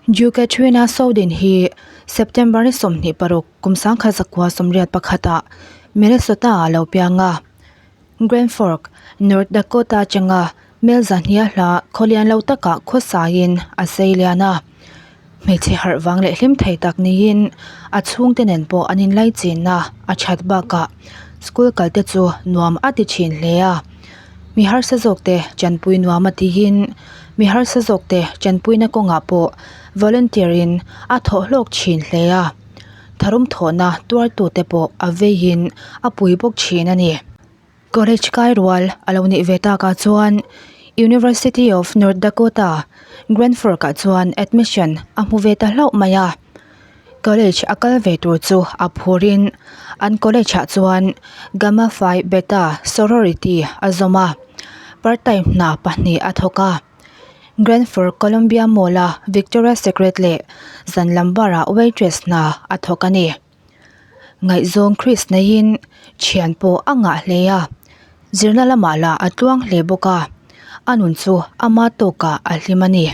Ju Katrina Sodin hi September ni 26 kum 1981 ah Minnesota ah lo piang a. Grand Fork, North Dakota atanga mel zahnia hla khawlian lo takah khawsaiin a sei lian a. Hmeichhe harh vang leh hlim thei tak niin a chhungte nen pawh an inlaichinna a that bakah school kal te chu nuam a ti thin hle a. Mi harsa zawk te chanpui nuam a tiin mi harsa zawk te chanpuina kawngah pawh volunteer in a thawh hlawk thin hle a. Tharum thawhna tuartu te pawh a veiin a pui bawk thin a ni. College kai rual a lo nih ve takah chuan University of North Dakota, Grand Fork ah chuan admission a hmu ve ta hlauh mai a. College a kal ve tur chu a phur in an college ah chuan Gamma Phi Beta sorority a zawm a, part time hna pahnih a thawk a. Grand Fork Columbia Mall a Victoria Secret leh zan lam bar ah waitress hna a thawk a ni. Ngaihzawng Chris neiin thian pawh a ngah hle a, zirna lamah lah a tluang hle bawk a, a nun chu ama tawkah a hlim a ni.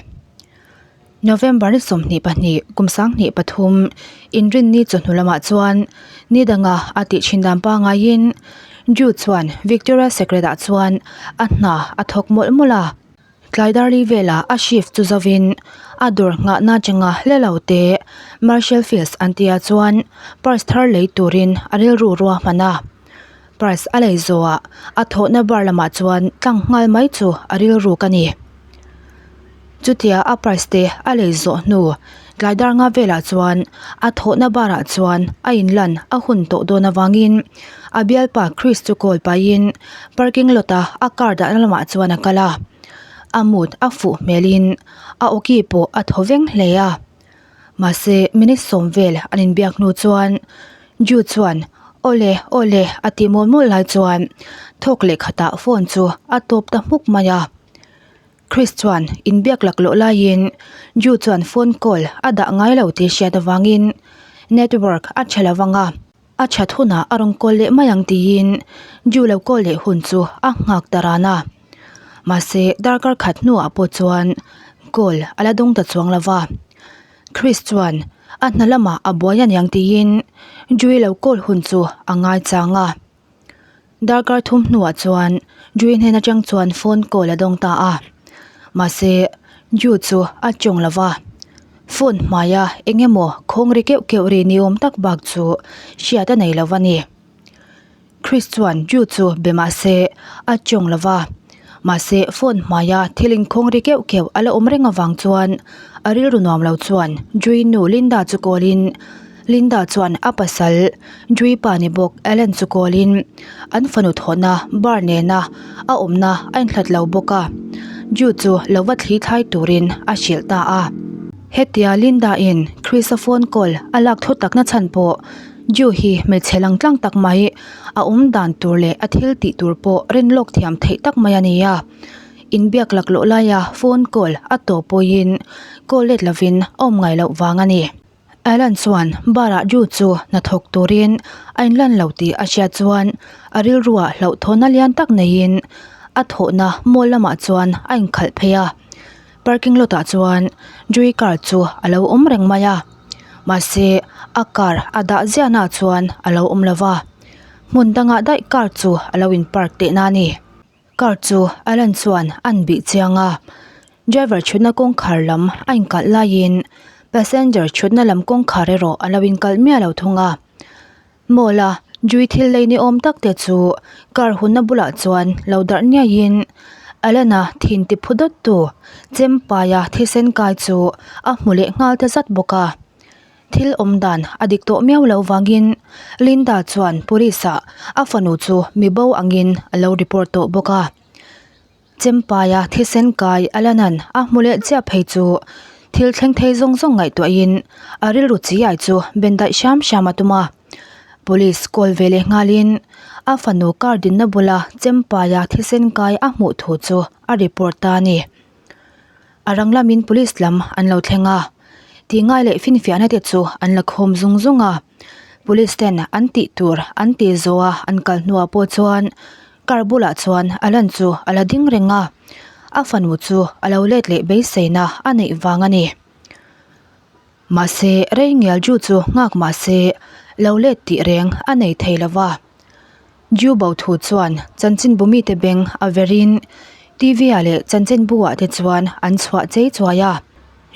November ni 22 kum 2003 inrinni chawhnu lamah chuan ni danga a tih thin dan pangaiin Drew chuan Victoria Secret ah chuan a hna a thawk mawlh mawlh a. Tlai darli velah a shift chu zovin a dawr nghahna atanga hle lo te Marshall Fields an tia chuan purse thar lei turin a rilru ruahman a. Purse a lei zawhah a thawhna bar lamah chuan tlang nghal mai chu a rilru ka ni. Chutia a purse te a lei zawh hnu tlai dar nga velah chuan a thawhna bar ah chuan a inlan a hun tawh dawn avangin a bialpa Chris chu call pahin parking lot a a car dahna lamah chuan a kal a, a mood a fuh hmelin a awki pawh a thaw veng hle a. Mahse minute sawm vel an inbiak hnu chuan Ju chuan awle awle a tih mawl mawl lai chuan thawk leh khatah phone chu a tawp ta hmuk mai a. Chris chuan inbiak laklawh laiin Ju chuan phone call a dah ngai lo tih hriat avangin network a tha lo vang a. A that hunah a rawn call leh mai ang tiin Ju lo call leh hun chu a nghak ta ran a. Mahse darkar khat hnuah pawh chuan call a la dawng ta chuang lo va. Chris chuan a hna lamah a buai aniang tiin Ju-i lo call hun chu a ngaichang a. Darkar thum hnuah chuan Drew hnen atang chuan phone call a dawng ta a. Mahse, Drew chu a tawng lo va. Phone hmaia eng emaw khawng ri keuh keuh ri ni awm tak bak chu hriat a nei lo a ni. Chris chuan Drew chu be mah se a tawng lo va. Mahse, phone hmaia thil inkhawng ri keuh keuh a la awm reng avang chuan a rilru nuam lo chuan Drew nu Linda chu call in Linda chuan a pasal Dwi pa ni bawk Alan chu call in an fanu thawhna bar nena a awmna a inhlat lo bawk a, Drew chu lo va thli thlai turin a hrilh ta a. Hetia Linda in Chris a phone call a lak thu takna chhan pawh Drew hi hmeichhe lang tlang tak mai a awm dan tur leh a thil tih tur pawh rin lawk thiam theih tak mai a ni a, inbiak laklawh laia phone call a tawp pawhin call let lovin a awm ngai loh vang a ni. Alan chuan bar ah Drew chu hnathawk turin a inlan lo tih a hriat chuan a rilruah hlauhthawnna lian tak neiin a thawhna mall lamah chuan a inkhalh phei a. Parking lot ah chuan Drew car chu a lo awm reng mai a, mahse a car a dah ziahna ah chuan a lo awm lova, hmun dangah daih car chu a lo in park tihna a ni. Car chu Alan chuan an bih chiang a, driver thutna kawngkhar lam a inkalh laiin passenger thutna lam kawngkhar erawh a lo inkalh miah lo thung a. Mall a Jui thil lei ni awm tak te chu car hunna bulah chuan lo darh niaiin Alan-a thin ti phu dawt tu chem paia thisen kai chu a hmu leh nghal ta zat bawk a. Thil awm dan a dik tawh miau loh vangin Linda chuan police ah a fanu chu mi bo angin a lo report tawh bawk a. Chempaia thisen kai Alana'n a hmu leh chiah phei chu thil thleng thei zawng zawng ngaihtuahin a rilru chi ai chu ben daih hram hram a tum a. Police call ve leh nghalin a fanu car dinna bula Chempaia thisen kai a hmuh thu chu a report ta a ni. A rang lamin police lam an lo thleng a, tih ngai leh finfiahna te chu an la khawm zung zung a. Police ten an tih tur an tih zawh a an kal hnuah pawh chuan car bulah chuan Alan chu a la ding reng a, a fanu chu a lo let leh beiseina a neih vang a ni. Mahse, rei ngial Drew chu nghak mahse lo let tih reng a nei thei lo va. Drew bo thu chuan chanchinbu mite beng a verin TV ah leh chanchinbu ah te chuan an chhuah chei chuai a.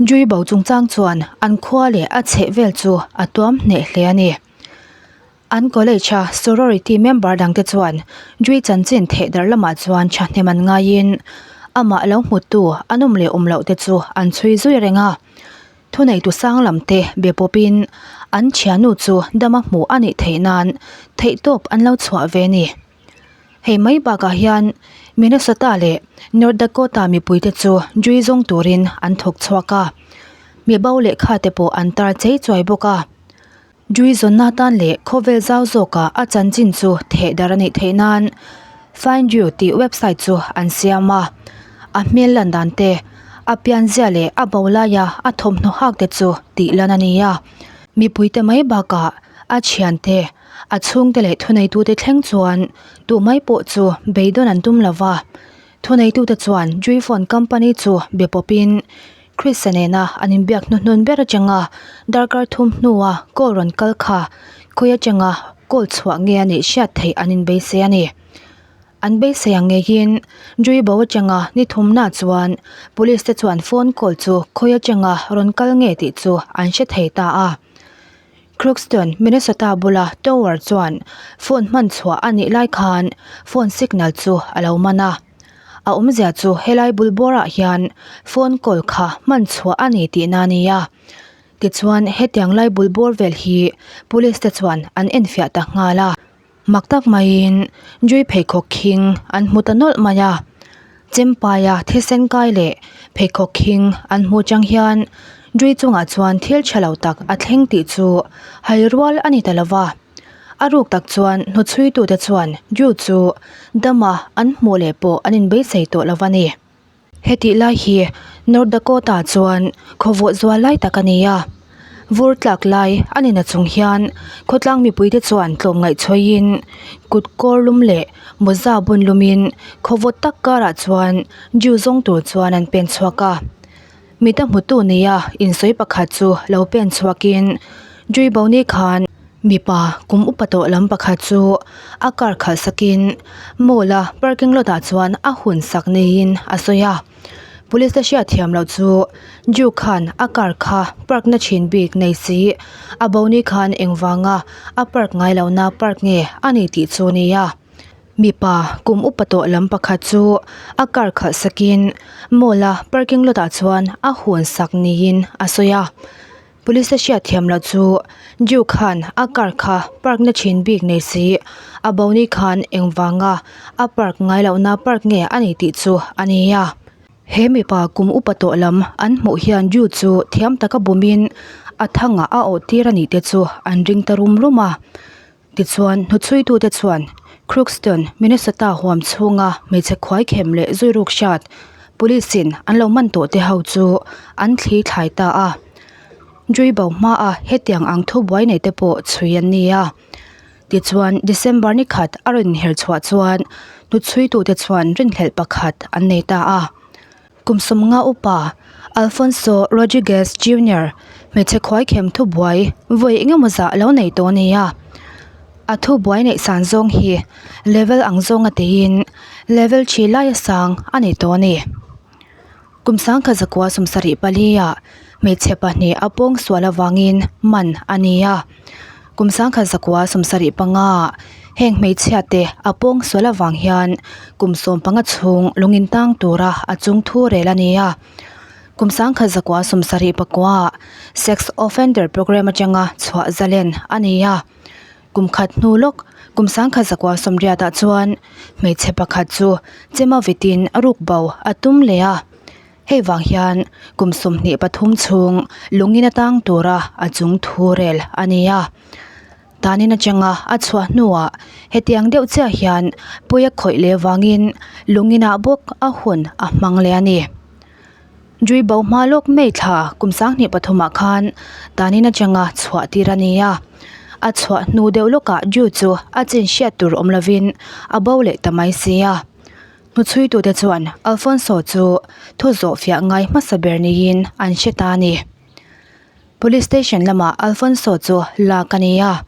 Drew bo chungchang chuan an khua leh a chheh vel chu a tuam hneh hle a ni. An college a sorority member dangte chuan Drew chanchin theh darh lamah chuan thahnem an ngaiin amah lo hmutu an awm leh awm loh te chu an chhui zui reng a. Thuneitu sang lam te be pawpin an thiannu chu dama hmuh a nih theih nan theihtawp an lo chhuah ve a ni. Hei mai bakah hian Minnesota leh North Dakota mipuite chu Drew zawng turin an thawk chhuak a, mi bo lehkha te pawh an tar chei chuai bawk a. Drew zawnna tan leh khawvel zau zawkah a chanchin chu theh darh a nih theih nan Find Drew tih website chu an siam a. A hmel lan dan te, a pianzia leh a bo laia a thawmhnaw hak te chu tih lan a ni a. Mipuite mai bakah a thiante, a chhungte leh thuneitute thleng chuan duh mai pawh chu beidawn an tum lo va. Thuneitute chuan Drew phone company chu be pawpin Krista nena an inbiak hnuhnun ber atanga darkar thum hnua call rawn kal kha khawi atanga call chhuah nge a nih hriat theih an inbeisei a ni. An beisei ang ngeiin Drew bo atanga ni thumna chuan police te chuan phone call chu khawi atanga rawn kal nge tih chu an hre thei ta a. Crookston, Minnesota bula tower chuan phone hman chhuah a nih lai khan phone signal chu a lo man a. A awmzia chu helai bul bawrah hian phone call kha hman chhuah a ni tihna a ni a. Tichuan hetiang lai bul bawr vel hi police te chuan an enfiah ta nghal a. Mak tak maiin Jui pheikhawk khing an hmu ta nawlh mai a. Chempaia thisen kai leh pheikhawk khing an hmuh chang hian Jui chungah chuan thil tha lo tak a thleng tih chu hai rual a ni ta lo va. A ruk tak chuan hnuchhuitute chuan Drew chu dama an hmuh leh pawh an inbeisei tawh lo a ni. Hetih lai hi North Dakota chuan khawvawh zual lai tak a ni a. Vur tlak lai a ni na chung hian khawtlang mipuite chuan tlawmngaih chhawiin kut kawr lum leh mawza bun lumin khawvawt tak karah chuan Drew zawng tur chuan an pen chhuak a. Mita hmutu nia insawi pakhat chu lo pen chhuakin Drew Boni khan mipa kum upa tawh lam pakhat chu a car khalh sakin mall a parking lot ah chuan a hun sak niin a sawi a. Police te hriat thiam loh chu Drew khan a car kha park na thin bik nei si a Boni khan engvanga a park ngai lohna park nge a ni tih chu a ni a. Mipa kum upa tawh lam pakhat chu a car khalh sakin mall a parking lot ah chuan a hun sak niin a sawi a. Police a hriat thiam loh chu Drew khan a car kha park na thin bik nei si a bo ni khan engvanga a park ngai lohna park nge a ni tih chu a ni a. He mipa kum upa tawh lam an hmuh hian Drew chu thiam taka bumin a thangah a awh tir a nih te chu an ring ta rum rum a. Tichuan, hnuchhuitute chuan Crookston, Minnesota huam chhunga hmeichhe khuaikhem leh zuiruk hriat police-in an lo man tawh te ho chu an thli thlai ta a. Drui bo hmaa hetiang ang thu buai nei te pawh chhui an ni a. Tichuan, December ni khat a rawn inher chhuah chuan hnuchhuitute chuan rinhlelh pakhat an nei ta a. Kum sawmnga upa Alfonso Rodriguez Junior hmeichhe khuaikhem thubuai vawi engemaw zah lo nei tawh a ni a. A thubuai neih san zawng hi level ang zawnga teiin level thi laia sang a ni tawh a ni. Kum sangkhat zakua sawmsarih pali-ah hmeichhe pahnih a pawng sual avangin man a ni a. Kum sangkhat zakua 75 ah heng hmeichhia te a pawng sual avang hian kum 15 chhung lungin tang tura a chung thu rel a ni a. Kum sangkhat zakua 79 ah sex offender program atanga chhuah zalen a ni a. Kum khat hnu lawk kum sangkhat zakua 80 ah chuan hmeichhe pakhat chu chema vitin a ruk bo a tum leh a. Hei vang hian kum 23 chhung lungin atang tura a chung thu rel a ni a. Tanin atanga a chhuah hnuah hetiang deuh chiah hian pawi a khawih leh vangin lunginah bawk a hun a hmang leh a ni. Drui bo hma lawk May thla kum 23 ah khan tanin atanga chhuah tir a ni a. A chhuah hnu deuh lawkah Drew chu a chin hriat tur awm lovin a bo leh ta mai si a. Hnuchhuitute chuan Alfonso chu thu zawhfiah ngai hmasa ber niin an hre ta a ni. Police station lamah Alfonso chu lak a ni a.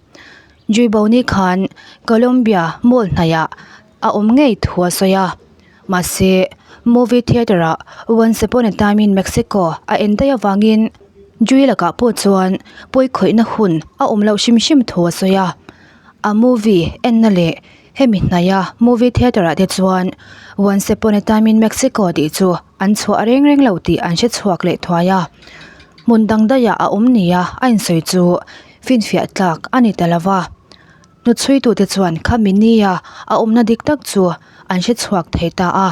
Juiboni khan Columbia Mall hnaihah a awm ngei thu a sawi a. Mahse, movie theatre ah Once Upon a Time in Mexico a en daih avangin Jui lakah pawh chuan pawi khawihna hun a awm loh hrim hrim thu a sawi a. A movie enna leh hemi hnaiha movie theatre ah te chuan Once Upon a Time in Mexico tih chu an chhuah reng reng lo tih an hre chhuak leh thuai a. Hmun dang daihah a awm nia a insawi chu finfiah tlak a ni ta lo va. Hnuchhuitute chuan khami nia a awmna dik tak chu an hre chhuak thei ta a.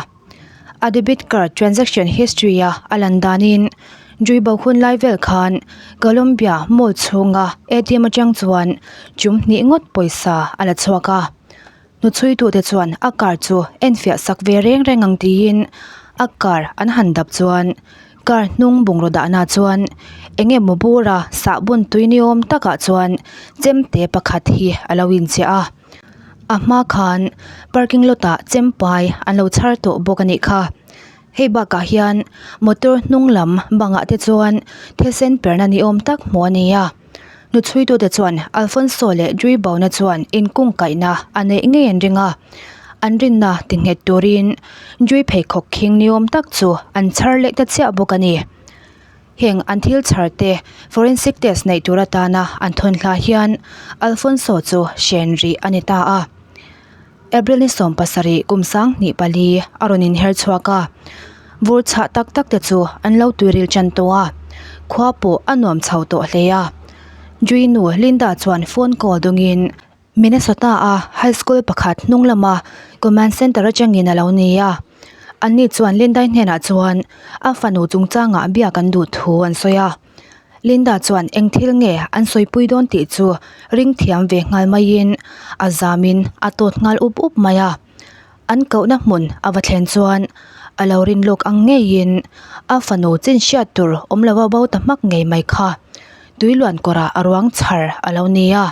A debit card transaction history a a lan danin Juibo hun lai vel khan Columbia Mall chhunga ATM atang chuan chum hnih ngawt pawisa a la chhuak a. Hnuchhuitute chuan a car chu enfiah sak ve reng reng ang tiin a car an han dap chuan car hnung bungraw dahna chuan eng emaw bura sahbawn tui ni awm takah chuan chemte pakhat hi a lo inchiah a. A hma khan parking lot ah chempai an lo chhar tawh bawk a nih kha. Hei bakah hian motor hnung lam bangah te chuan thisen perna ni awm tak hmuh a ni a. Hnuchhuitute chuan Alfonso leh Juibona chuan inkungkaihna a neih ngei an ring a, an rinna ti nghet turin Jui pheikhawk khing ni awm tak chu an chhar leh ta chiah bawk a ni. Heng an thil chhar te forensic test neih tur atana an thawn hla hian Alfonso chu hren rih a ni ta a. April ni 17 kum 2004 a rawn inher chhuak a, vur chhah tak tak te chu an lo tuiril tan tawh a, khua pawh a nuam chho tawh hle a. Jui nu Linda chuan phone call dawngin Minnesota a high school pakhat hnung lama command center atangin a lo ni a. Anni chuan Lindai hnenah chuan a fanu chungchangah biak an duh thu an sawi a. Linda chuan eng thil nge an sawipui dawn tih chu ring thiam ve nghal maiin a zamin a tawt nghal up up mai a. An kohna hmun a va thlen chuan a lo rin lawk ang ngeiin a fanu chin hriat tur awm lova bo ta hmak ngei mai kha tuiluan kawrah a ruang chhar a lo ni a.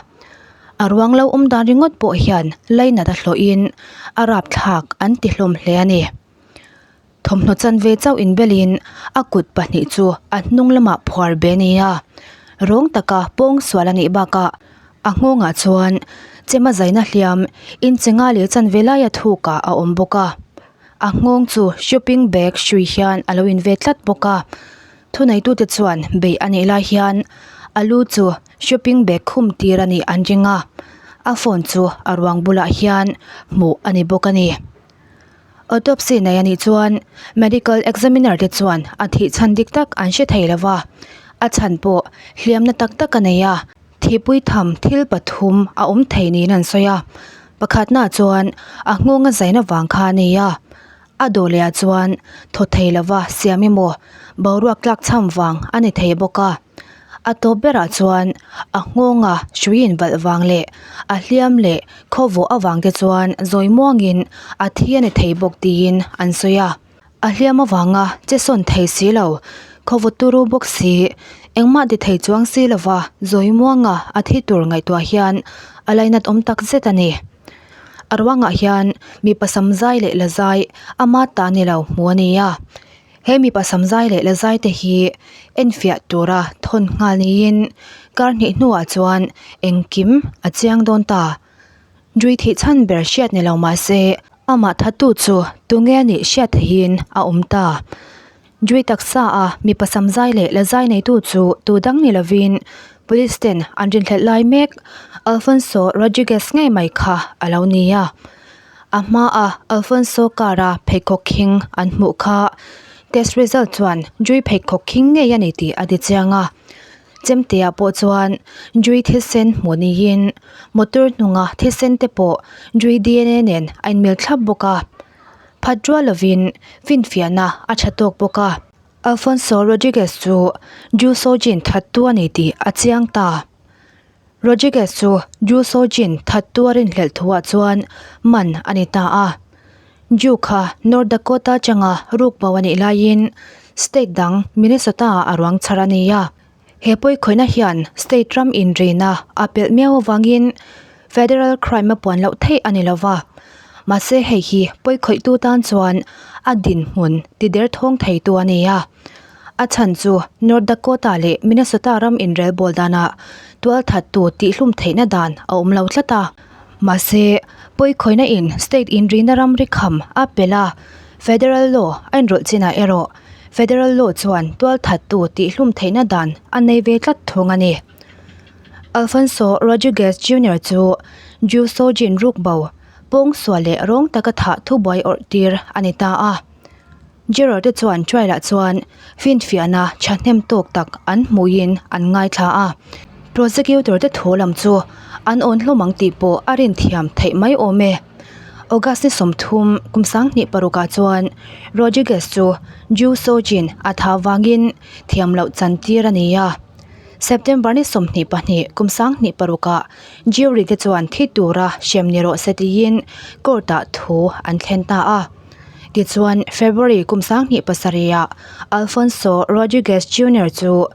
A ruang lo awm dan ringawt pawh hian lainat a hlawhin a rapthlak an ti hlawm hle a ni. Thawmhnaw chanve chauh inbelin a kut pahnih chu a hnung lamah phuar be a ni a, rawng taka pawng sual a nih bakah a nghawngah chuan chema zaina hliam inche nga leh chanve laia thukah a awm bawk a, a nghawng chu shopping bag hrui hian a lo inve tlat bawk a, thuneitute chuan beih a nih lai hian a lu chu shopping bag khum tir a nih an ring a, a phone chu a ruang bulah hian hmuh a ni bawk a ni. Autopsy nei a nih chuan medical examiner te chuan a thih chhan dik tak an hre thei lo va, a chhan pawh hliamna tak tak a nei a, thihpui tham thil pathum a awm thei niin an sawi a, pakhatna chuan a nghawnga zaina vang kha a ni a, a dawh leh ah chuan thaw thei lova siam emaw boruak tlak chham vang a ni thei bawk a. A tawp berah chuan a nghawnga hrui invalh vang leh a hliam leh khawvawh avang te chuan zawi muangin a thi a ni thei bawk tiin an sawi a. A hliam avanga che sawn thei si lo, khawvawt turu bawk si, engmah ti thei chuang si lova zawi muanga a thi tur ngaihtuah hian a lainat awm tak zet a ni. A ruangah hian mipa sam zai leh la zai ama ta ni lo hmu a ni a. He mipa sam zai leh la zai te hi enfiah tura thawn nghal niin kar hnih hnuah chuan engkim a chiang dawn ta. Jui thih chhan ber hriat ni lo mahse amah thattu chu tunge a nih hriat theihin a awm ta. Jui taksa a mipa sam zai leh la zai neitu chu tu dang ni lovin police ten an rinhlelh lai mek Alfonso Rodriguez ngei mai kha a lo ni a. A hmaa Alfonso car a pheikhawk khing an hmuh kha test result chuan Jui pheikhawk khing ngei a ni tih a ti chiang a. Chemtea pawh chuan Jui thisen hmuh niin motor hnunga thisen te pawh Jui dna nen a inmil thlap bawk a. Phat rual lovin finfiahna a tha tawk bawk a. Alfonso Rodriguez chu Ju Sojin thattu a ni tih a chiang ta. Rodriguez chu Ju Sojin thattu a rinhlelh thuah chuan man a ni ta a. Ju kha North Dakota atanga ruk bo a nih laiin state dang Minnesota-ah a ruang chhar a ni a. He pawikhawihna hian state ram inrina a pelh miau avangin federal crime a puan loh theih a ni lo va. Mahse hei hi pawikhawihtu tan chuan a dinhmun tiderthawng theitu a ni a. A chhan chu North Dakota leh Minnesota ram inrelbawl danah tualthattu tihhlum theihna dan a awm lo tlat a. Mahse, pawikhawihna in state inrina ramri kham a pel a, federal law a inrawlh chinah erawh federal law chuan tualthattu tihhlum theihna dan a nei ve tlat thung a ni. Alfonso Rodriguez Junior chu Drew Sojin rukbo, pawngsual leh rawng taka thah thubuai awrh tir a ni ta a. Gerard te chuan trial ah chuan finfiahna thahnem tawk tak an hmuhin an ngaithla a, prosecutor te thu lam chu an awn hlawm ang tih pawh a rinthiam theih mai awm e. August ni 30 kum 2006 ah chuan Rodriguez chu Ju Sojin a tha vangin thiam loh chan tir a ni a. September ni 22 kum 2006 ah jury te chuan thi tura hrem ni rawh se tiin court ah thu an thlen ta a. Tichuan, February kum 2007 ah Alfonso Rodriguez Junior chu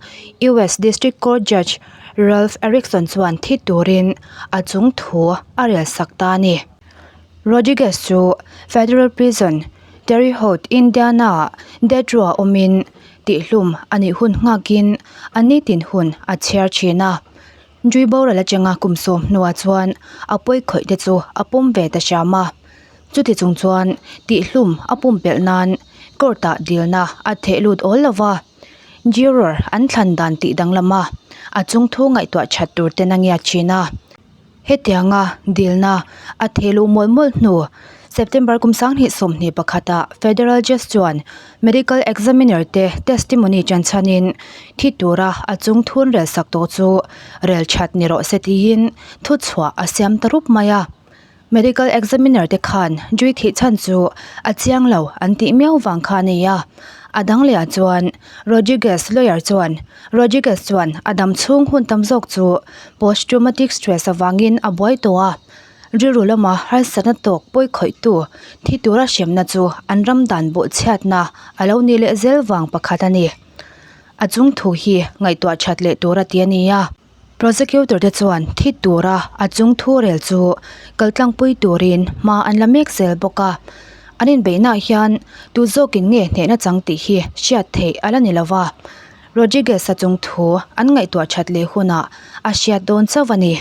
US District Court Judge Ralph Erickson chuan thi turin a chung thu a rel sak ta a ni. Rodriguez chu Federal Prison, Terre Haute, Indiana-ah death row-ah awmin tihhlum a nih hun nghakin a nitin hun a chhiar thin a. Jui boral atanga kum 10 hnuah chuan a pawikhawih te chu a pawm ve ta hram a. Chuti chung chuan tihhlum a pumpelh nan court ah dilna a theh lut awl lo va, juror an thlan dan tih danglam a, a chung thu ngaihtuah that tur ten a ngiat thin a. Hetianga dilna a theh luh mawlh mawlh hnu September kum 2021 ah Federal Judge chuan Medical Examiner te testimony tan chhanin thi tura a chung thun rel sak tawh chu rel that ni rawh se tiin thuchhuah a siam ta rup mai a. Medical examiner te khan Jui thih chhan chu a chiang lo an tih miau vang kha a ni a. A dang lehah chuan Rodriguez lawyer chuan Rodriguez chuan a dam chhung hun tam zawk chu post traumatic stress avangin a buai tawh a. Rilru lama harsatna tawk pawi khawihtu thi tura hremna chu an ram dan bawhchhiatna a lo nih leh zel vang pakhat a ni. A chung thu hi ngaihtuah that leh tur a ti a ni a. Prosecutor te chuan thi tura a chung thu rel chu kaltlangpui turin hma an la mek zel bawk a. An inbeihnaah hian tu zawkin nge hnehna chang tih hi hriat theih a la ni lo va. Rodriguez-a chung thu an ngaihtuah that leh hunah a hriat dawn chauh a ni.